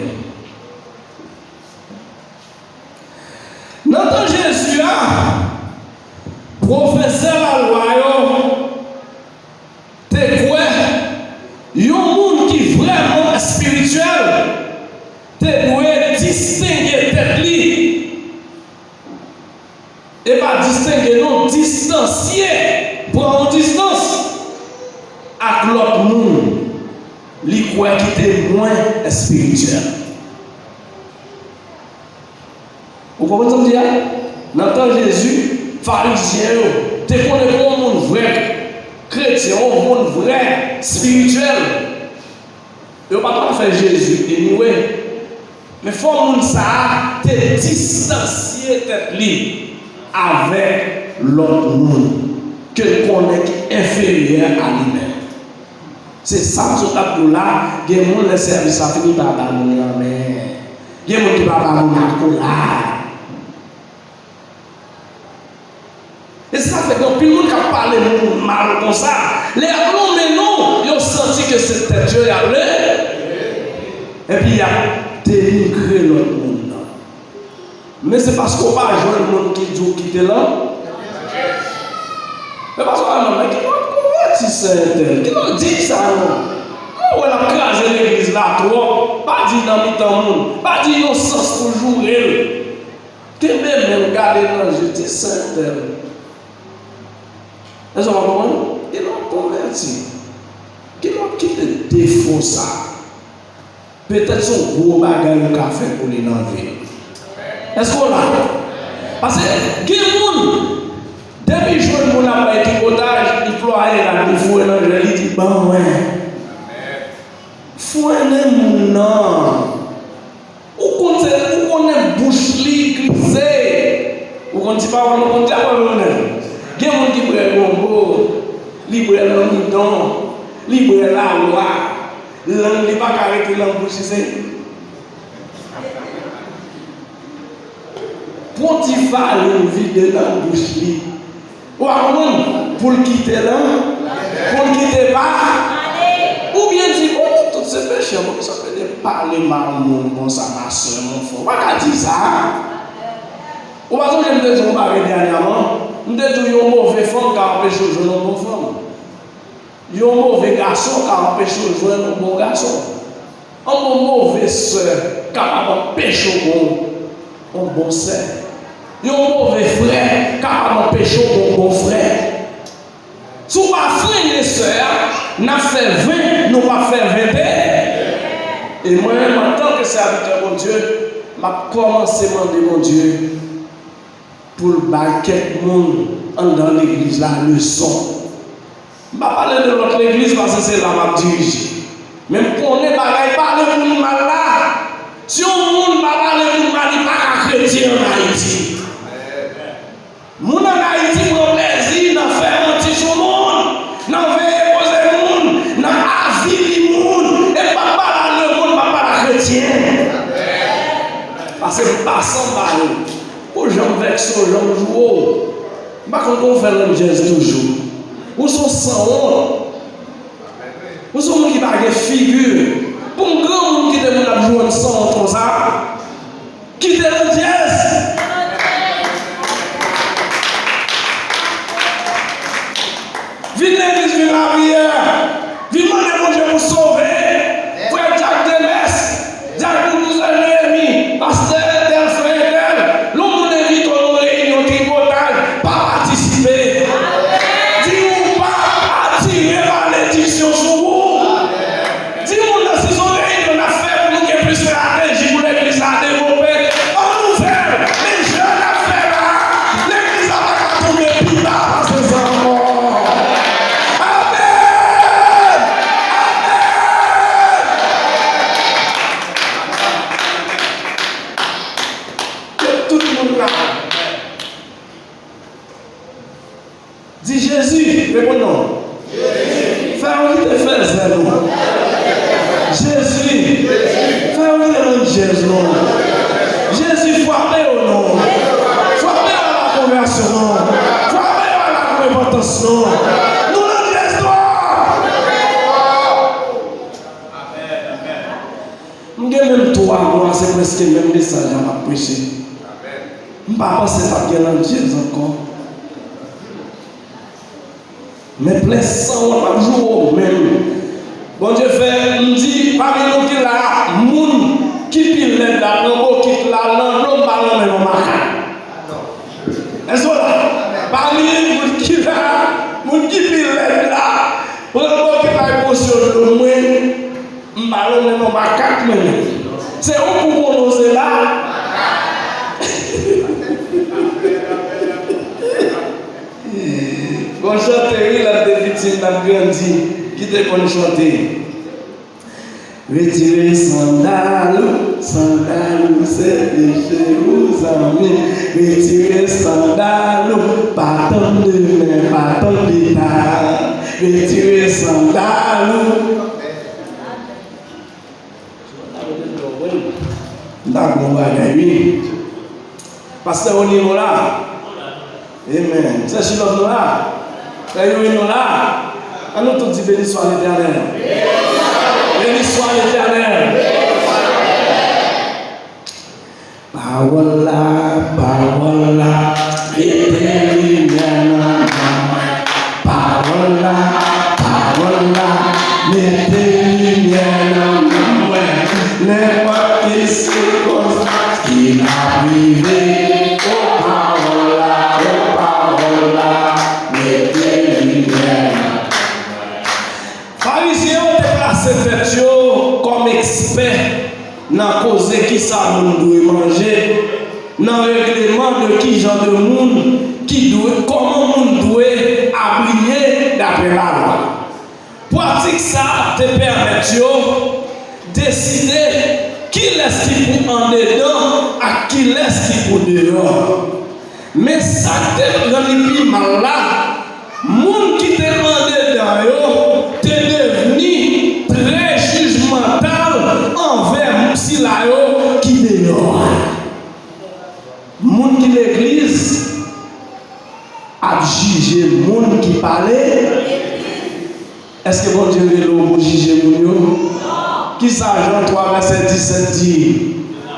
Nan tan Jezi a, pwofesè lalwa yo te kwè yon moun ki vrèman espirityèl te dwe distenge tèt li. E pa distenge non, distansye, pran yon distans ak lòt moun li kwè ki te mwen espirityèl. Ou konprann sa m di a? Nan tan Jezi, Farizyen yo te konnen pou yon moun vrè kretyen, yon moun vrè espirityèl, yo pa t ap fè Jezi anyway. Men fò moun sa a te distansye tèt li avèk lòt moun ke l konnen ki enferyè a li menm. Se sa m sot ap di w la, gen moun lè sèvis la fini pa ba moun lanmen. Gen moun ki pa ba moun akolad. E sa fè gen anpil moun k ap pale moun mal konsa. Lè y ap nonmen non, yo santi ke se tèt yo y ap leve. Epi y ap denigre lòt moun nan. Men se paske w pa jwenn moun ki di w kite l an. Men paske w pa jwenn moun ki di w konvèti sè entèl. Ki lòt di sa non. Ou wè l ap kraze legliz la twòp. Pa di nan mitan moun. Pa di yon sans pou joure l. Kenbe men w, gade nan je, ti sè entèl. Èske w konprann? Ki lòt konvèti? Ki lòt kite defo sa? Petèt se yon gwo bagay ou ka fè pou li nan vi l. Èske w la? Paske gen moun, depi jwenn moun ap bay tripotaj, li plwaye l, li foure nan je l, li di, "Ban mwen." Fwennen moun nan. Ou konn se, ou konnen bouch li glise. Ou konn ti pawòl nou konn di apre nou konnen. Gen moun ki bwè gongo, li bwè lanmidon, li bwè lalwa. Lang li pa ka rete nan bouch li, se pran ti farin vide nan bouch li. Ou pa konprann? Pou l kite lan, pou l kite pa. Oubyen di, "Bon, tout se peche, poukisa w pede pale mal moun konsa, ma sè, mon frè?" Ou pa ka di sa. Ou pa sonje m te di w yon bagay dènyaman? M te di w yon move fanm ka anpeche w jwenn yon bon fanm. Yon move gason ka anpeche w jwenn yon bon gason. Yon move sè kapab anpeche w gon yon bon sè. Yon move frè kapab anpeche w gon bon frè. Si w pa frennen sè a, n ap fè ven, nou p ap fè vente. E mwen menm, antanke sèvitè Bondye, m ap kòmanse mande Bondye pou l bay kèk moun anndan legliz la leson. M pa pale de lòt legliz paske se la m ap dirije. Men m konnen bagay pale moun mal la. Si yon moun pa pale moun mal, li pa ka kretyen ann Ayiti. Moun ann Ayiti pran plezi nan fè manti sou moun, nan veye koze moun, nan avili moun. E m p ap pale a lemonn, m ap pale a kretyen. Paske m pa sanba yo. Ou janm vèkse w, janm joure w. M pa konn kòman w fè landjèz toujou. Ou se yon sanwont. Ou se yon moun ki pa gen figi. Pou yon granmoun kite moun ap joure sanwont konsa. Kite landjèz. Vin legliz, vin lapriyè. Vin mande Bondye pou sove. Frè Jack Demers, Jack Boulouz, Jeremi, pastè entèl, frè entèl. Lè yon moun envite w nan yon reyinyon tripotay, pa patisipe. Di ou pa atire malediksyon sou ou. Di moun nan, nou. Jezi, fè yo vin nan djèz nou. Jezi, frape yo non. Frape yo a la konvèsyon non. Frape yo a la repantans non. Nou nan djèz nou. M gen menm twa mwa, se prèske menm mesaj la m ap preche. M pa panse p ap gen nan djèz ankò. Men plen san w ap joure w menm. Bondye fè m di, pami nou ki la, moun ki pi lèd la, pran bokit la, nan dlo, m pa lonmen non makak. Èske w la? Pami moun ki la, moun ki pi lèd la, pran bokit la, epi yon syo dlo, mwen, m pa lonmen non makak, mwen menm. Se ou pou pwononse la. Gon chante wi, lè m te piti, m t ap grandi, ki te konn chante. Retire sandal ou, sandal ou se peche ou zanmi. Retire sandal ou, pa tann demen, pa tann pita. Retire sandal ou. M ta bon bagay, wi. Pastè Rony, nou la? Amen. Sè Chilòm, nou la? Frè Youri, nou la? An nou tout di, Béni soit l'Éternel. Béni soit l'Éternel. Pawòl la, pawòl la, mete limyè nan nanm mwen. Pawòl la, pawòl la, mete limyè nan nanm mwen. Nenpòt ki sikonstans ki ap rive, o pawòl la, o pawòl la, mete limyè nan nanm mwen. Farizyen yo te plase tèt yo kòm ekspè nan koze kisa moun dwe manje, nan regleman de ki jan de moun ki dwe, kòman moun dwe abiye dapre lalwa. Pratik sa a te pèmèt yo deside kilès ki pou andedan ak kilès ki pou deyò. Men sa k te rann li pi mal la, moun ki te andedan yo te devni trè jijmantal anvè sila yo ki deyò a. Moun ki legliz ap jije moun ki pa le. Èske Bondye rele w pou jije moun yo? Kisa Jan twa vèsè disèt di?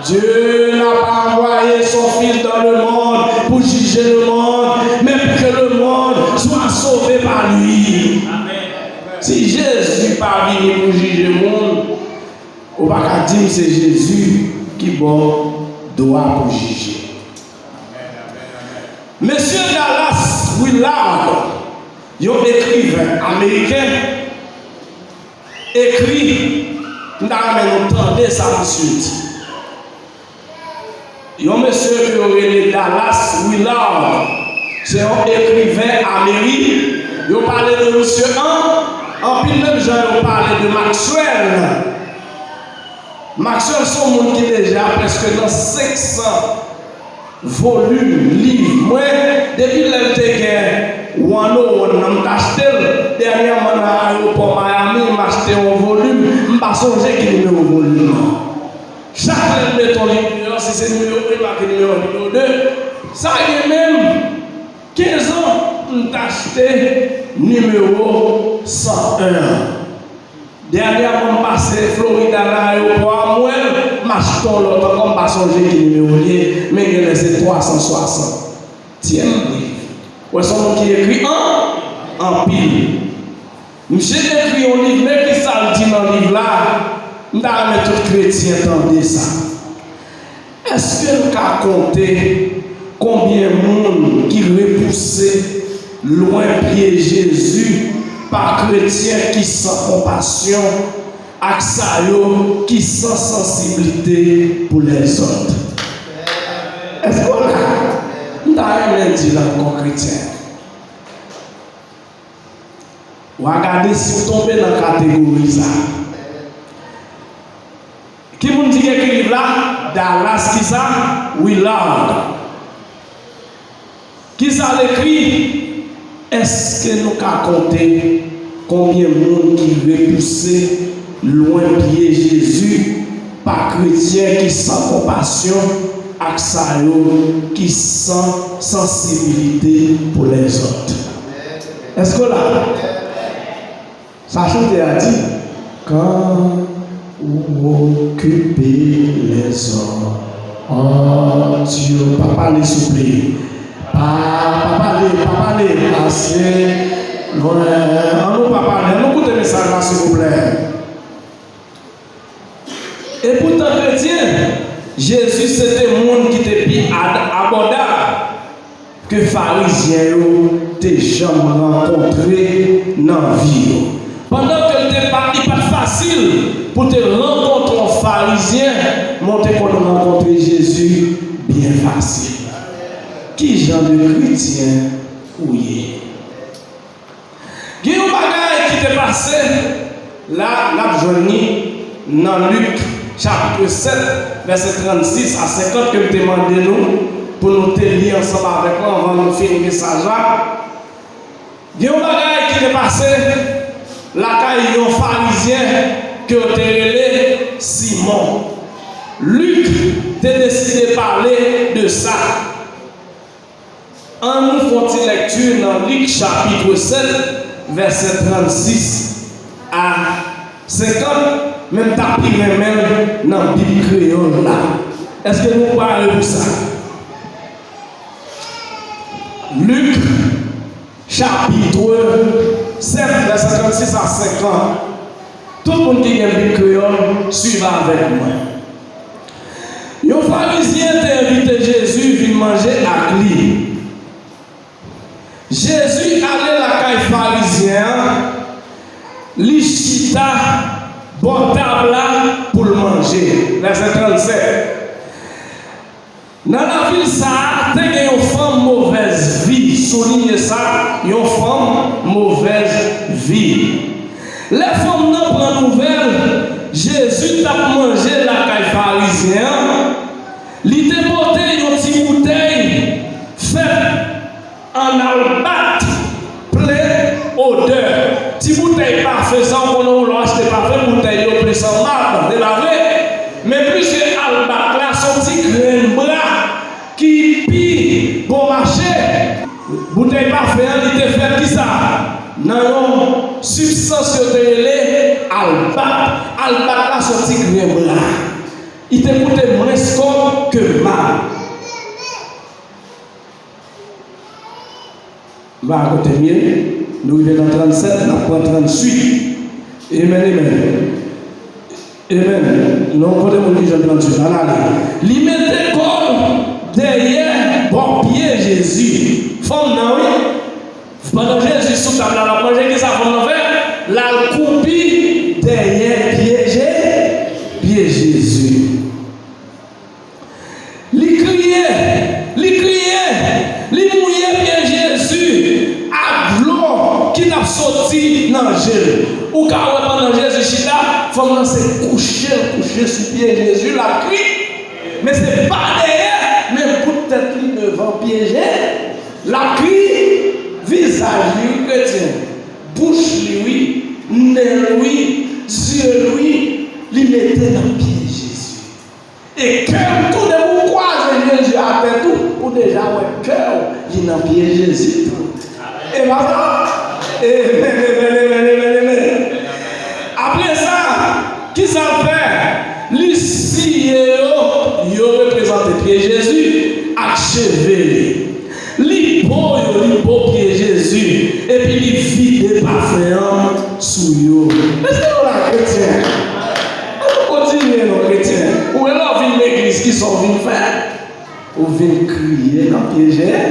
Dieu n'a pas envoyé son Fils dans le monde pour juger le monde, mais pour que le monde soit sauvé par lui. Si Jezi pa vini pou jije moun, ou pa ka di m se Jezi ki ba w dwa pou jije. Mesye Dallas Willard, yon ekriven ameriken, ekri, m ta renmen nou tande sa misye di. Yon mesye ke yo rele Dallas Willard, se yon ekriven Amerik. Yo pale de misye an, anpil menm jan yo pale de Maxwell. Maxwell se yon moun ki deja prèske nan senk san volim liv. Mwen, depi lè l te gen one oh one nan, m t achte l. Dènyèman, nan ayewopò Miami, m achte yon volim. M pa sonje ki nimewo volim nan. Chak lè m mete yon liv deyò, si se nimewo en, m make nimewo en, nimewo de. Sa gen menm kenz an, m t achte nimewo san en an. Dènyèman, m pase Florida nan ayewopò a, m wè l, m achte yon lòt ankò, m pa sonje ki nimewo l ye, men genlè se twa san swasantyèm liv. Wè, se yon moun ki ekri an, anpil. Misye ekri yon liv, men kisa l di nan liv la, m ta renmen tout kretyen tande sa. Èske n ka konte konbyen moun ki repouse lwen pye Jezi pa kretyen ki san konpasyon ak sa yo ki san sansiblite pou lèzòt? Èske w la? M ta renmen di l ankò, kretyen. W a gade si w tonbe nan kategori sa a. Ki moun di k ekri liv la? Dallas kisa? Willard. Kisa l ekri? Èske nou ka konte Konbyen moun ki repouse lwen pye Jezi pa kretyen ki san konpasyon ak sa yo ki san sansibilite pou lèzòt? Èske w la? Sa chante a di, quand ou occupez les autres. Pa pale souple. Pa, pa pale, pa pale. Ase lwen. An nou pa pale. An nou koute mesaj la, silvouplè. Epoutan, kretyen, Jezi se te moun ki te pi ad- abòdab ke Farizyen yo te janm rankontre nan vi yo. Pandan ke l te pa, li pa t fasil pou te rankontre yon Farizyen, men w te konn rankontre Jezi byen fasil. Ki jan de kretyen ou ye? Gen yon bagay ki te pase la, n ap jwenn li nan Lik chapit sèt, vèsè trannsis a senkant, ke m te mande nou pou nou te li ansanm avèk mwen anvan nou fini mesaj la. Gen yon bagay ki te pase lakay yon Farizyen ke yo te rele Simon. Lik te deside pale de sa. An nou fè yon ti lèkti nan Lik chapit sèt, vèsè trannsis a senkant, men m ta pi renmen l nan Bib kreyòl la. Èske nou pare pou sa? Lik chapit sèt, vèsè trannsis a senkant. Tout moun ki gen Bib kreyòl, swiv avèk mwen. Yon Farizyen te envite Jezi vin manje ak li. Jezi ale lakay Farizyen an, li chita bò tab la pou l manje. Vèsè trannsèt. Nan lavil sa a, te gen yon fanm movèz vi, soulinye sa, yon fanm movèz vi. Lè fanm nan pran nouvèl Jezi t ap manje lakay Farizyen an, li te pote yon ti boutèy fèt ann albat plen odè. Ti boutèy pafen sa, w konnen w lè w achte pafen, boutèy yo plis an mab, se pa vre? Men piske albat la se yon ti grenn bra ki pi bon mache, boutèy pafen an, li te fèt ki sa? Nan yon sibstans yo te rele albat. Albat la se yon ti grenn bra. Li te koute mwens kòb ke mab. M pa kote m ye. Nou rive nan trannsèt, n ap pran trannuit. Amen, amen. Amen. Non, kote moun ki jwenn trannuit la, n ale. Li mete kò l dèyè bò pye Jezi. Fanm nan, wi. Pandan Jezi sou tab la, l ap manje, kisa fanm nan fè? L al koupi dèyè pye Je-, pye Jezi. Li kriye, li kriye, li mouye pye Jezi ak dlo ki t ap soti nan je l. Ou ka wè pandan Jezi chita, fanm nan se kouche l kouche sou pye Jezi, l ap kriye. Men se pa dèyè, men bout tèt li devan pye Je-, l ap kriye. Vizaj li, wi, kretyen, bouch li, wi, nen l, wi, zye l, wi, li mete nan pye Jezi. E kè w tou, depi w kwaze Jezi atè tou, ou deja wè kè w li nan pye Jezi tou. E pa sa? Amen, amen, amen, amen, amen. Apre sa, kisa l fè? Li siye yo, yo reprezante pye Jezi ak cheve li. Li bo yo, li bo pye Jezi, epi li vide pafen an sou yo. Èske nou la, kretyen? An nou kontinye non, kretyen. Ou wè lè w vin legliz, kisa w vin fè? Ou vin kriye nan pye Je-,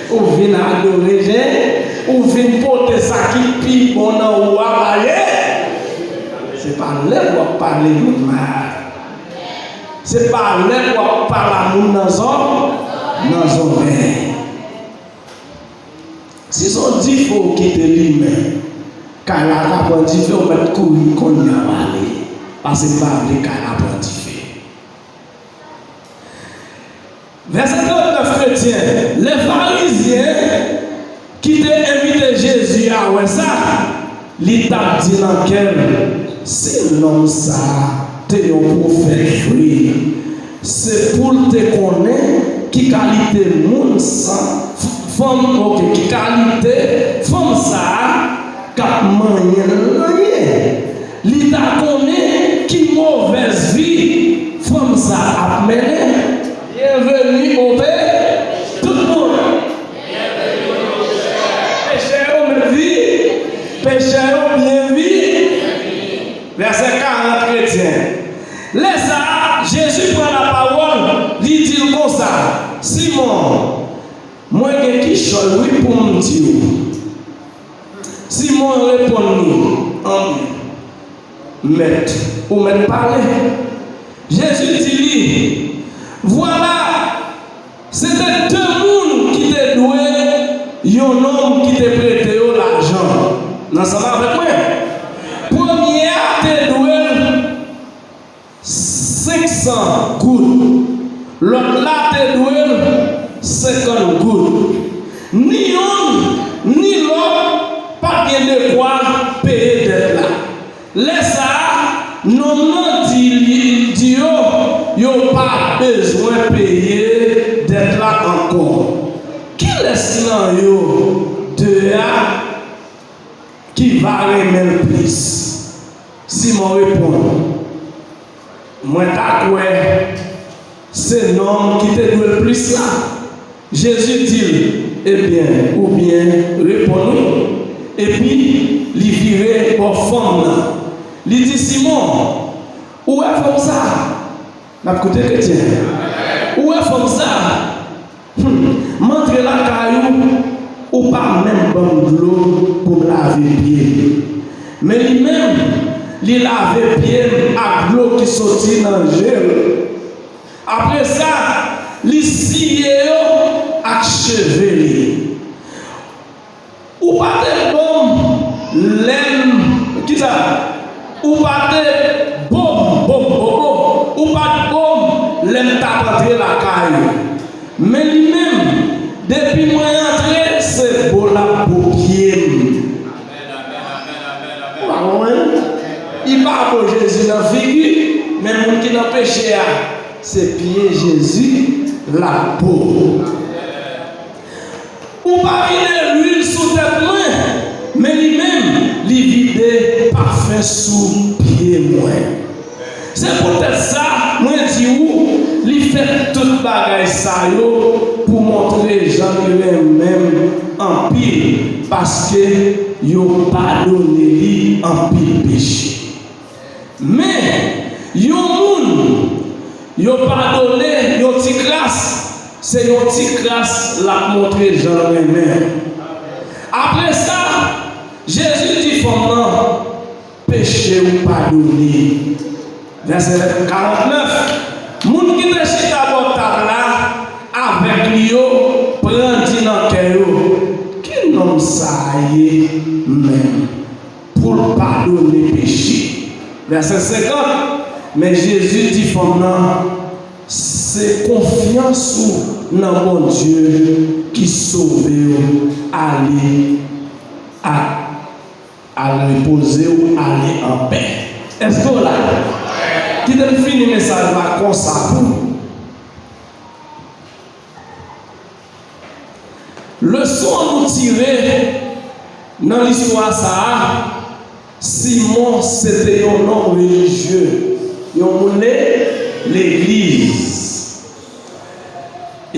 ou vin adore Je-, ou vin pote sa ki pi bon nan ou a ba Je-, se pa lè w ap pale moun mal. Se pa lè w ap pale moun nan zò-, nan zòrèy. Si se yon dife w kite limen, kay la ka pran dife, ou mèt kouri kounye a w ale. Paske m pa vle kay la pran dife. Vèsè trannèf, kretyen, lè Farizyen ki te envite Jezi a wè sa, Li t ap di nan kè l, "Si nonm sa a te yon pwofèt vre, se pou l te konnen ki kalite moun sa, fanm, oke, ki kalite fanm sa a k ap manyen l anyen. Li ta konnen ki movèz vi fanm sa a ap mennen." Byenveni, oke, tout moun. Pechè yo menm vi, pechè yo byen vi. Vèsè karant, kretyen. Lè sa a, Jezi pran lapawòl, li di l konsa, "Simon, mwen gen kichòy, wi, pou m di w." Simon reponn li, "Anben, Mèt, ou mèt pale." Jezi di li, "Vwala, se te de moun ki te dwe yon nonm ki te prete yo lajan. N ansanm avèk mwen? Premye a te dwe l senk san goud, lòt la te dwe l senkant goud. Ni youn, ni lòt pa t gen dekwa peye dèt la. Lè sa a, nonm nan di li, di yo, yo pa bezwen peye dèt la ankò. Kilès nan yo de a ki va renmen l plis?" Simon reponn, "Mwen ta kwè se nonm ki te dwe l plis la." Jezi di l, "Ebyen, ou byen reponn wi." Epi, li vire bò fanm nan. Li di, "Simon, ou wè fanm sa a?" N ap koute kretyen. "Ou wè fanm sa a? Hum, m antre lakay ou, ou pa menm ban m dlo pou m lave pye m. Men li menm, li lave pye m ak dlo ki soti nan je l. Apre sa, li siye yo ak cheve li. Ou pa te ban m lè m, kisa? Ou pa te ban m, ban m, ban m, ban m. Ou pa t ban m lè m t ap antre lakay ou. Men li menm, depi mwen antre, se bo l ap bo pye m." Ou pa konprann? Li pa bo Jezi nan figi, men moun ki nan peche a, se pye Jezi l ap bo. Ou pa vide lwil sou tèt mwen, men li menm, li vide pafen sou pye mwen. Se poutèt sa, mwen di ou, li fè tout bagay sa yo pou montre jan li renmen m anpil, paske yo padone li anpil peche. Men, yon moun yo padone yon ti kras, se yon ti kras l ap montre jan l renmen. Apre sa, Jezi di fanm nan, "Peche w padone." Vèsè karant nèf, moun ki te chita bò tab la avèk li yo pran di nan kè yo, "Ki nonm sa a ye menm pou l padone peche?" Vèsè senkant, men Jezi di fanm nan, "Se konfyans ou nan Bondye ki sove w, ale ak, al repoze w, ale anpè." Èske w la? Kite m fini mesaj la konsa pou nou. Leson an nou tire nan listwa sa a, Simon se te yon nonm relijye, yon moun le-, legliz.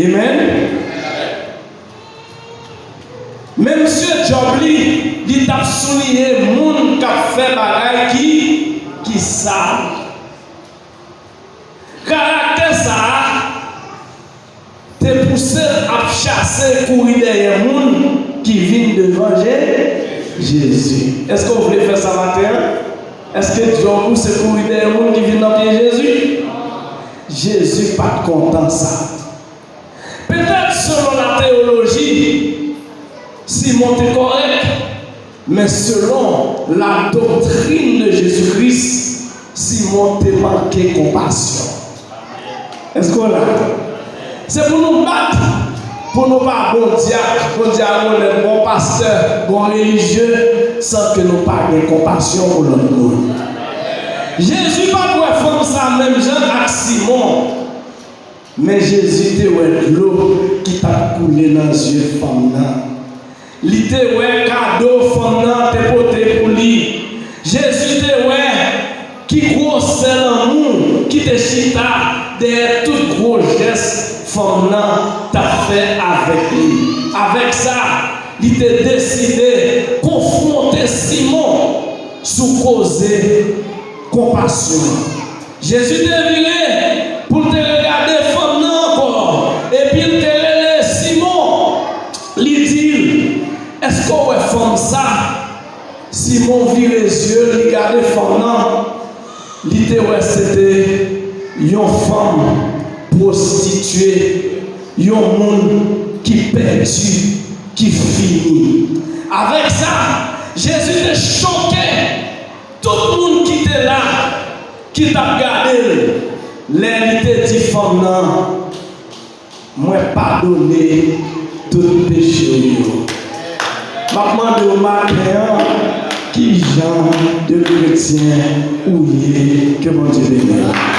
Amen. Men misye djòb li, li t ap souliye moun k ap fè bagay ki, ki sal. Karaktè sa a te pouse l ap chase, kouri dèyè moun ki vin devan Je-, Jezi. Èske w vle fè sa maten an? Èske djòb ou se kouri dèyè moun ki vin nan pye Jezi? Jezi pa t kontan sa. Petèt, selon la teyoloji, Simon te kòrèk, men selon la doktrin de Jezi Kris, Simon te manke konpasyon. Èske w la? Se pou nou bat pou nou pa bon dyak, bon dyakonèt, bon pastè, bon relijye, san ke nou pa gen konpasyon pou lòt moun. Jezi pa t wè fanm sa menm jan ak Simon, men Jezi te wè dlo ki t ap koule nan zye fanm nan. Li te wè kado fanm nan te pote pou li. Jezi te wè ki gwosè lanmou ki te chita dèyè tout gwo jès fanm nan t ap fè avèk li. Avèk sa, li te deside konfwonte Simon sou koze konpasyon. Jezi te vire pou l te regade fanm nan ankò, epi l te rele Simon. Li di l, "Èske w wè fanm sa?" Simon vire zye l, li gade fanm nan. Li te wè se te yon fanm pwostitye, yon moun ki pèdi, ki fini. Avèk sa, Jezi te choke tout moun ki te la, ki t ap gade l, lè li te di fanm nan, "Mwen padone tout peche w yo." M ap mande w maten an, ki jan de kretyen ou ye? Ke Bondye beni w.